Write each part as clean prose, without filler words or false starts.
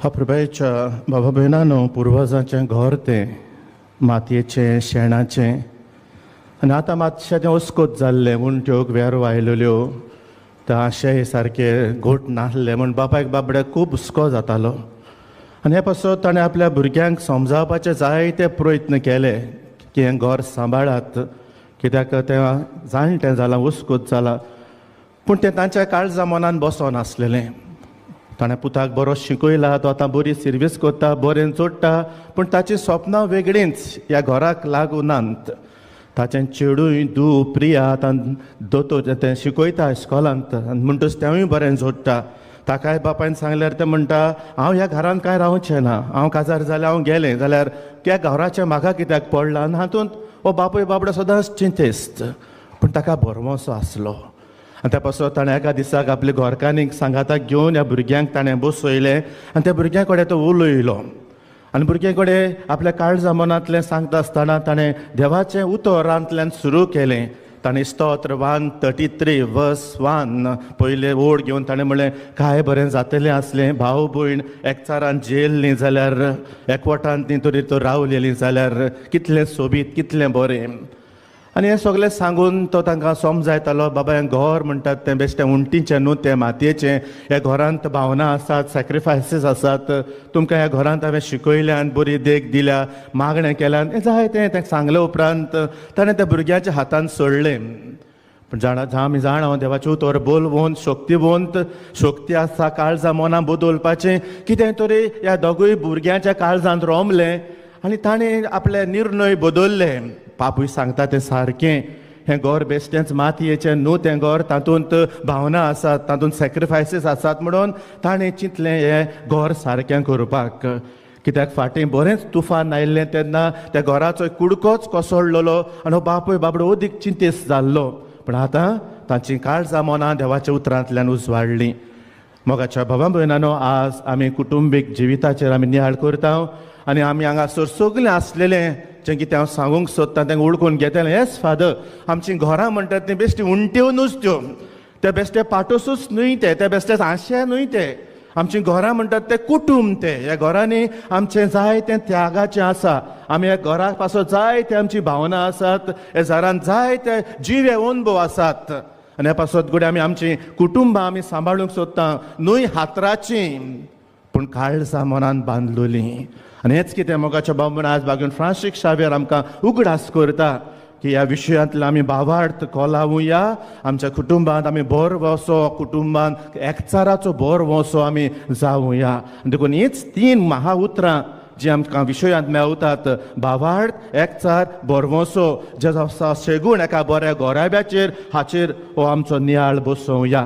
अप्रुबायेच्या बाबा भयणानो, पुर्वजांचें घर तें मातयेचें, शेणाचें, आनी आतां मातशें तें अस्कोत जाल्लें, उंट्यो वेरो आयलेल्यो, ते आशेय सारके घोट नासले म्हूण बापायक बाबड्याक खूब हुस्को जातालो. आनी हे पासत ताणें आपल्या भुरग्यांक समजावपाचे जायते प्रयत्न केले की हें घर सांबाळात, कित्याक तें जाणटें जालां, हुस्कोत जालां. पूण तें तांच्या काळजा मनान बसोन आसलेलें. ताणें पुताक बरो शिकयला, तो आतां बरी सर्वीस करता, बरें जोडटा, पूण ताचीं सपनां वेगळींच ह्या घराक लागू नात. ताचें चेडूय धूव प्रिया आतां दोतोर, तें शिकयता इस्कॉलांत, म्हणटच तेंवूय बरें जोडटा. ताकाय बापायन सांगल्यार तें म्हणटा, हांव ह्या घरांत कांय रावचें ना, हांव काजार जाल्यार हांव गेलें जाल्यार त्या घराचें म्हाका कित्याक पडलां. आनी हातूंत हो बापूय बाबडो सदांच चिंतेस्त, पूण ताका भरवंसो आसलो. आनी त्या पासत ताणें एका दिसाक आपले घरकान्नीक सांगाताक घेवन ह्या भुरग्यांक ताणें बसयलें आनी त्या भुरग्यां कडेन तो उलयलो. आनी भुरग्यां कडेन आपल्या काळजा मनांतलें सांगता आसतना ताणें देवाचें उतरांतल्यान सुरू केलें. ताणें स्तोत्र 133 वर्स 1 पयलें ओड घेवन ताणें म्हणलें, काय बरें जातलें आसलें भाव भयण एकचारान जेल्लीं जाल्यार, एकवटान ती तरी तो रावलेलीं जाल्यार कितलें सोबीत, कितलें बरें. आनी हें सगळें सांगून तो तांकां समजायतालो, बाबा हें घर म्हणटात तें बेश्टें उंटीचें न्हू, तें मातयेचें. ह्या घरांत भावना आसात, सॅक्रिफायसीस आसात, तुमकां ह्या घरांत हांवें शिकयल्यान, बरी देख दिल्या, मागणें केल्यान, हें जाय तें तें सांगले उपरांत ताणें त्या भुरग्याच्या हातान सोडलें. पूण जाणा आमी जाणा देवाचें उतर बोलवंत, शक्तिवंत, शक्ती आसा काळजा मनां बदलपाचें. कितें तरी ह्या दोगूय भुरग्यांच्या काळजांत रोमलें आनी ताणें आपले निर्णय बदलले. बापूय सांगता तें सारकें, हें घर बेश्टेंच मातयेचें न्हू, तें घर तातूंत भावना आसात, तातूंत सॅक्रिफायसीस आसात म्हणून ताणें चिंतलें हें घर सारकें करपाक. कित्याक फाटीं बरेंच तुफान आयिल्लें तेन्ना त्या घराचो कुडकोच कोसळ्ळलो आनी हो बापूय बाबडो अदीक चिंतेस्त जाल्लो. पूण आतां तांची काळजां मनां देवाच्या उतरांतल्यान उजवाडलीं. मोगाच्या भावा भयणानो, आज आमी कुटुंबीक जिविताचेर आमी नियाळ करता आनी आमी हांगासर सगळें आसलेलें जें कितें हांव सांगूंक सोदता तें वळखून घेतलें. येस फादर, आमचीं घरां म्हणटात तीं बेश्टी उंट्यो नुस्त्यो, ते बेश्टे पाटोसूच न्हय, ते ते बेश्टे आशे न्हय, ते आमचीं घरां म्हणटात ते कुटूंब. ते ह्या घरांनी आमचें जायतें त्यागाचें आसा, आमी ह्या घरा पासत जायते आमची भावना आसात, ह्या घरांत जायते जिवे अनुभव आसात. आनी ह्या पासत घडये आमी आमचीं कुटुंबां आमी सांबाळूंक सोदता, न्हय हातराचीं पूण काळजा मनान बांदलोलीं. आनी हेंच कितें मोगाच्या भाव म्हण आज बागून फ्रांसीक शाव्यर आमकां उगडास करता की ह्या विशयांतल्यान आमी भावार्थ कोलावुया, आमच्या कुटुंबांत आमी बरो वसो, कुटुंबांत एकचाराचो बरो वसो आमी जावुया. देखून हीच तीन महा उतरां जी आमकां विशयांत मेवतात, भावार्थ, एकचार, भरवंसो, जे आसा शेगूण एका बऱ्या गोराब्याचेर, हाचेर हो आमचो नियाळ बसोवया.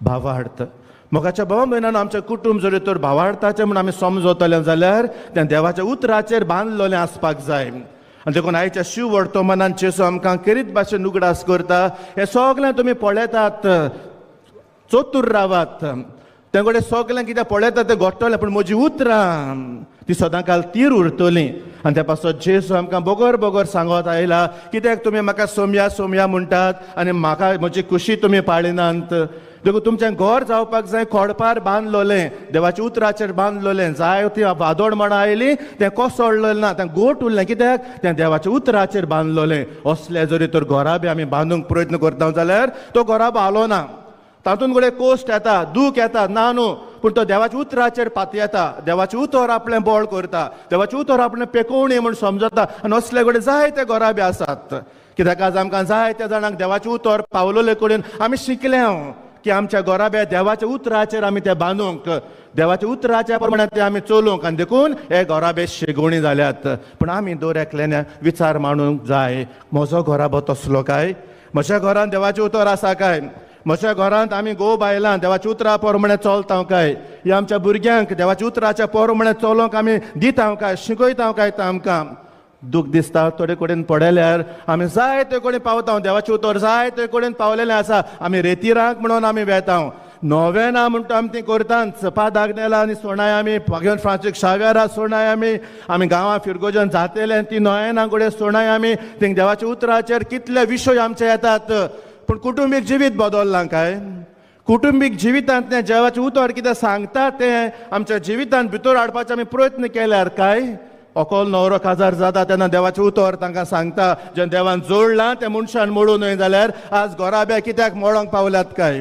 भावार्थ मोगाच्या भावा भयणानो, आमचें कुटुंब जरी तर भावार्थाचें म्हूण आमी समजतलें जाल्यार तें देवाच्या उतराचेर बांदलेलें आसपाक जाय. आनी देखून आयच्या शिव वर्तमानान जेजू आमकां केरीत भाशेन उगडास करता, हें सगळें तुमी पळयतात, चतूर रावात, तें कडेन सगळें कितें पळयता तें घडटलें, पूण म्हजी उतरां ती सदां काल तीर उरतलीं. आनी त्या पासत जेजू आमकां बगर बगर सांगत आयला, कित्याक तुमी म्हाका सोमया सोमया म्हणटात आनी म्हाका म्हजी खुशी तुमी पाळिनात. देखून तुमचें घर जावपाक जाय खोडपार बांदलोलें, देवाच्या उतराचेर बांदलोलें. जाय ती वादोड म्हण आयली तें कोसळलें ना, तें गोट उरलें, कित्याक तें देवाच्या उतराचेर बांदलोलें. असलें जरी तर घराबे आमी बांदूंक प्रयत्न करता जाल्यार तो घराबो हालो ना, तातूंत कडेन कोश्ट येता, दूख येता, ना न्हू, पूण तो देवाच्या उतराचेर पातयेता, देवाचें उतर आपलें बळ करता, देवाचें उतर आपलें पेकोवणी म्हूण समजता. आनी असले कडेन जायते घराबे आसात, कित्याक आज आमकां जायत्या जाणांक देवाचें उतर पावलोले कडेन आमी शिकले की आमच्या घराब्या देवाच्या उतराचेर आमी ते बांदूंक, देवाच्या उतराच्या प्रमाणे ते आमी चलोवंक. आनी देखून हे घराबे शेगोणी जाल्यात. पूण आमी दर एकल्यान विचार मांडूंक जाय, म्हजो घराबो तसलो काय, म्हज्या घरांत देवाचें उतर आसा काय, म्हज्या घरांत आमी घोव बायलां देवाच्या उतरा प्रमाणे चलता काय, ह्या आमच्या भुरग्यांक देवाच्या उतराच्या प्रमाणे चलोवंक आमी दिता काय, शिकयता काय. आमकां दूख दिसता थोडे कडेन पडल्यार आमी जाय ते कडेन पावता, देवाचें उतर जाय ते कडेन पावलेलें आसा. आमी रेतिराक म्हणून आमी वेता, नोवेना म्हणटा आमी ती करताच, पादाग्नेला आनी सोणाय आमी, बागेवन फ्रांसीक शाव्यारा सोणाय आमी, आमी गांवां फिरगोजन जातेले ती नोवेना कडेन सोणाय आमी. थिंग देवाच्या उतराचेर कितले विशय आमचे येतात, पूण कुटुंबीक जिवीत बदललां काय, कुटुंबीक जिवितांतलें देवाचें उतर कितें सांगता तें आमच्या जिवितांत भितर हाडपाचो आमी प्रयत्न केल्यार काय? ओकोल न्हवरो काजार जाता तेन्ना देवाचें उतर तांकां सांगता, जें देवान जोडलां तें मनशान मोडू न्हय. जाल्यार आज घराब्या कित्याक मोडोंक पावल्यात काय?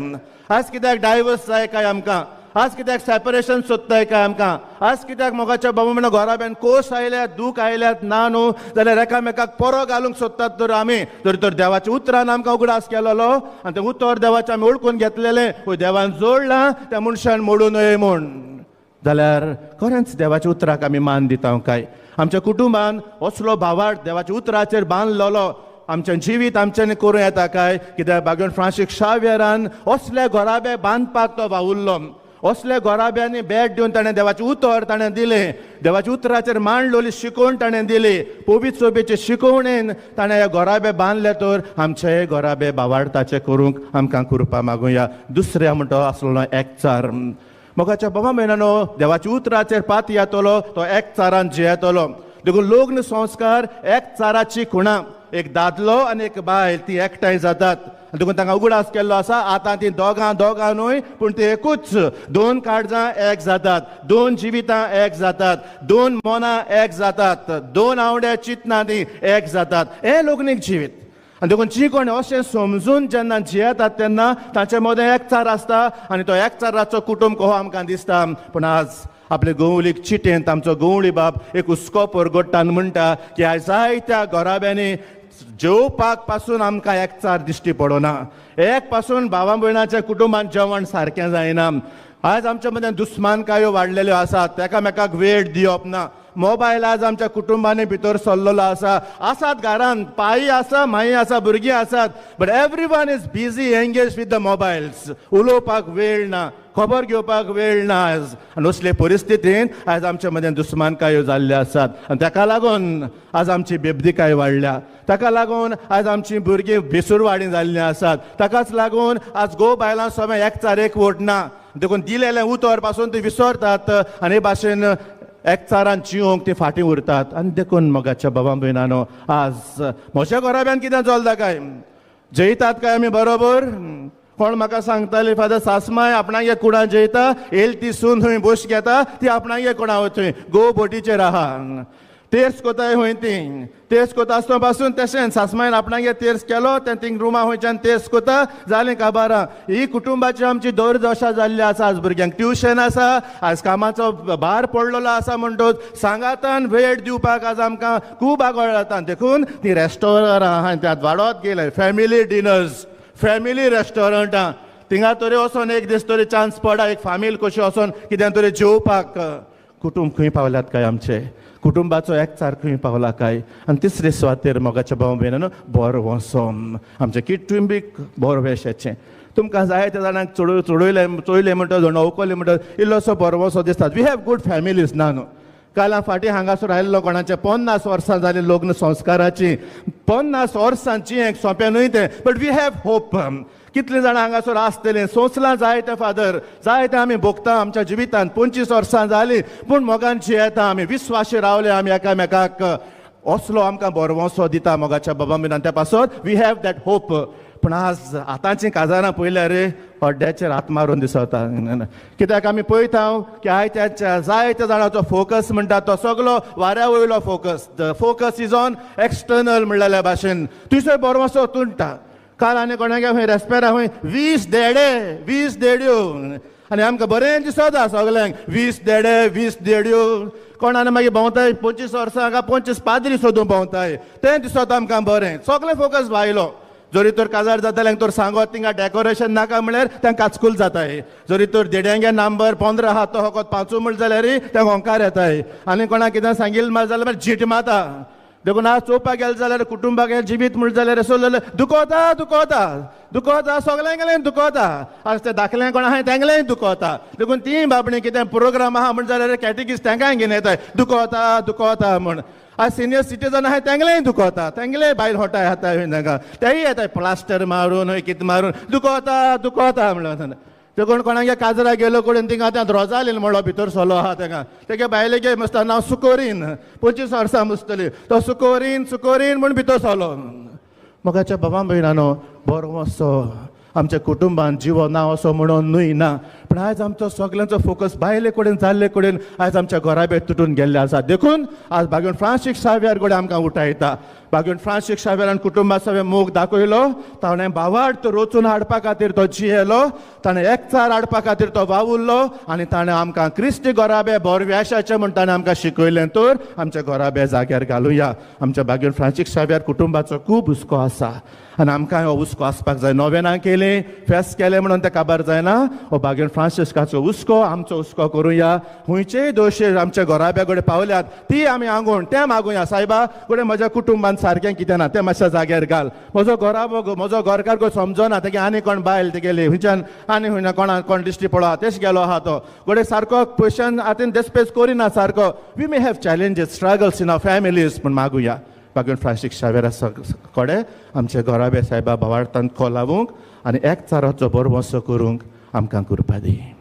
आज कित्याक डायवर्स जाय काय आमकां? आज कित्याक सेपरेशन सोदताय काय आमकां? आज कित्याक मोगाच्या बाबा म्हणून घराब्यान कोस आयल्यात, दूख आयल्यात ना न्हू, जाल्यार एकामेकाक परो घालूंक सोदतात. तर आमी जर तर देवाच्या उतरान आमकां उगडास केलेलो आनी तें उतर देवाचें आमी वळखून घेतलेलें, देवान जोडलां त्या मनशान मोडू न्हय म्हूण, जाल्यार खरेंच देवाच्या उतराक आमी मान दिता काय? आमच्या कुटुंबान असलो भावार्थ देवाच्या उतराचेर बांदलेलो आमचें जिवीत आमच्यांनी करूं येता काय? कित्याक बागेवन फ्रांसीस शाव्यरान असले घराबे बांदपाक तो वावुरलो. असल्या घराब्यांनी भेट दिवन ताणें देवाचें उतर ताणें दिलें, देवाच्या उतराचेर मांडलोली शिकवण ताणें दिली. पवित्र सोबेचे शिकवणेन ताणें हे घराबे बांदले. तर आमचे घराबे भावार्थाचे करूंक आमकां कृपा मागुया. दुसऱ्या म्हणटा आसलो एकचार. मोगाच्या बाबा भयणांनो, देवाच्या उतराचेर पात येतलो तो एकचारान जियेतलो. देखून लग्न संस्कार एकचाराची खुणा. एक दादलो आनी एक बायल ती एकठांय जातात, देखून तांकां उगडास केल्लो आसा. आतां ती दोगां दोगां न्हय पूण ती एकूच. दोन काळजां एक जातात, दोन जिवितां एक जातात, दोन मनां एक जातात, दोन आवड्या चिंतनां ती एक जातात. हें लग्नीक जिवीत. आनी देखून जी कोण अशें समजून जेन्ना जियेतात तेन्ना तांचे मदें एकचार आसता आनी तो एकचाराचो कुटुंब कहो आमकां दिसता. पूण आज आपले गवळीक चिटेंत आमचो गवळी बाब एक हुस्को परगट्टान म्हणटा की आयज जायत्या घराब्यांनी जेवपाक पासून आमकां एकचार दिश्टी पडना. एक पासून भावा भयणाच्या कुटुंबान जेवण सारकें जायना. आज आमच्या मदें दुस्मानकायो वाडलेल्यो आसात, एकामेकाक वेळ दिवप ना. मोबायल आज आमच्या कुटुंबांनी भितर सरलेलो आसा. आसात घरांत पाई आसा, माई आसा, भुरगीं आसात, but everyone is busy engage with the mobiles. उलोवपाक वेळ ना, खबर घेवपाक वेळ ना आयज. आनी असले परिस्थितीन आयज आमच्या मदें दुस्मानकायो जाल्ल्यो आसात आनी ताका लागून आज आमची बेबदीकाय वाडल्या. ताका लागून आज आमची भुरगीं बेसूरवाडी जाल्लीं आसात. ताकाच लागून आज घोव बायलां सगळें एकचार एकवट ना. देखून दिलेलें उतर पासून ती विसरतात आनी हे भाशेन एकचारान जिवंक ती फाटीं उरतात. आनी देखून मोगाच्या बाबा भयणांनो, आज म्हज्या घराब्यान कितें चलता काय? जेयतात काय आमी बरोबर? कोण म्हाका सांगताली, फादर सासमाय आपणागे कुडां जेयता, येयल ती सून थंय बोश घेता, ती आपणागे कुडां वतूय गो बोटीचेर आहा. तेर्स कोताय खंय ती तेर्स कोता आसतना पासून तशेंच सासमायन आपणागे तेर्स केलो, तें थिंग रुमा खंयच्यान तेर्स कोता जालें काबारां. ही कुटुंबाची आमची दुर्दशा जाल्ली आसा. आज भुरग्यांक ट्युशन आसा, आज कामाचो भार पडलेलो आसा, म्हणटच सांगातान वेळ दिवपाक आज आमकां खूब आगळ जाता. देखून ती रेस्टोरंटां आहा त्यात वाडत गेले, फॅमिली डिनर्स, फॅमिली रेस्टॉरंटां, थिंगा तरी वचोन एक दीस तरी चान्स पडा एक फामील कशी वचोन कितें तरी जेवपाक. कुटुंब खंय पावल्यात काय आमचे? कुटुंबाचो एकचार खंय पावला काय? आनी तिसरे सुवातेर मोगाच्या भाव भयणांनो, बरो वसोम आमचें कुटुंबीक बरो वेशाचें. तुमकां जायत्या जाणांक चडयलें चोयलें म्हणटा, अवकलें म्हणटा, इल्लोसो बरो दिसतात. We have good families ना न्हू? काल हांव फाटीं हांगासर आयिल्लो, कोणाचें 50 वर्सां जालीं लग्न संस्काराची. 50 वर्सांची एक सोंपें न्हय तें, बट we have hope. कितलीं जाणां हांगासर आसतलीं सोंसलां जायते फादर, जायते आमी भोगता आमच्या जिवितांत. 25 वर्सां जालीं पूण मोगान जियेता आमी, विस्वाशी रावले आमी एकामेकाक. असलो आमकां बरवसो दिता मोगाच्या बाबा बिनान, त्या पासत we have that hope. पूण आज आतांचीं काजारां पळयल्यार रे हड्ड्याचेर हात मारून दिसता. कित्याक आमी पळयता की आयत्याच्या जायत्या जाणांचो फोकस म्हणटा तो सगलो वाऱ्या वयलो focus. The focus is on external म्हणलेल्या भाशेन तुजो बरवसो तुंटा. काल आनी कोणागे खंय रेस्पेरा खंय 20 देडे 20 देड्यो आनी आमकां बरें दिसता सगल्यांक 20 देडे 20 देड्यो. कोण आनी मागीर भोंवताय 25 वर्सां हांगा 25 पाद्री सोदून भोंवताय, तें दिसता आमकां बरें. सगळें फोकस भायलो. जरी तर काजार जाताल्यांक तर सांगत थिंगा डेकोरेशन नाका म्हळ्यार तें काचकूल जाताय. जरी तर देड्यांगे नंबर 15 आहा तो फकत 5 म्हण जाल्यार तें ओंकार येताय. आनी कोणाक कितें सांगिल्लें मार जाल्यार मागीर जीट माता. देखून आज चोवपाक गेलें जाल्यार कुटुंबाक जिवीत म्हण जाल्यार असो दुखोता दुखोता दुखोता सगल्यांगेलें दुखोता. आज ते दाखलें कोण आहाय तेंगलेंय दुखोता. देखून ती बाबणी कितें प्रोग्राम आहा म्हण जाल्यार कॅटेगीज तेंकांय घेवन येताय, दुखोता दुखोता म्हण. आज सिनियर सिटीजन आहाय तेंगलेंय दुखोता, तेंगले बायल होटाय हाताय तांकां तेय येताय प्लास्टर मारून कितें मारून दुखोता दुखोता म्हणून. देखून कोणागे काजरा गेलो कडेन थिंगा त्या रोजालीन म्हणलो भितर सोलो आहा तेका, तेगे बायलेगे मस्त नांव सुकोरीन, 25 वर्सां मुसतली तो सुकोरीन सुकोरीन म्हूण भितर सोलो. मोगाच्या बाबा भयणानो, बरो असो आमच्या कुटुंबान जिवो ना असो म्हणून न्हय ना, पूण आयज आमचो सगल्यांचो फोकस बायले कडेन जाल्ले कडेन आयज आमच्या घराबे तुटून गेल्ले आसा. देखून आज बागेवन फ्रांसीस शाव्यार कडेन आमकां उठायता. बागेवन फ्रांसीस शाव्यारान कुटुंबा सगळें मोग दाखयलो, ताणें भावार्थ रोचून हाडपा खातीर तो जियेलो, ताणें एकचार हाडपा खातीर तो वावुरलो आनी ताणें आमकां क्रिस्ती घराबे बोरव्याशाचें म्हण ताणें आमकां शिकयलें. तर आमच्या घराबे जाग्यार घालुया. आमच्या बागेवन फ्रांसीस शाव्यार कुटुंबाचो खूब हुस्को आसा आनी आमकां हो हुस्को आसपाक जाय. नोवेनां केलीं, फेस्त केलें म्हणून तें काबार जायना. हो बागेवन फ्रांसिस्काचो हुस्को आमचो हुस्को करुया. खंयचेय दोशे आमच्या घराब्या कडेन पावल्यात ती आमी आंगोण तें मागुया, सायबा कडेन म्हज्या कुटुंबान सारकें कितें ना तें मातशें जाग्यार घाल. म्हजो घराबो म्हजो घरकार कोण समजना, तेगे आनी कोण बायल तेगेली खंयच्यान आनी खंय कोणा कोण दिश्टी पडो तेश गेलो आहा तो घडये सारको पयशान आतां देस्पेस करिना सारको. We may have challenges, struggles in our families, पूण मागुया बागेवन फ्रांसीस शावेरा कडेन आमच्या घराबे सायबा भावार्थान कोलावूंक आनी एकचाराचो भरवंसो करूंक आमकां कृपा दी.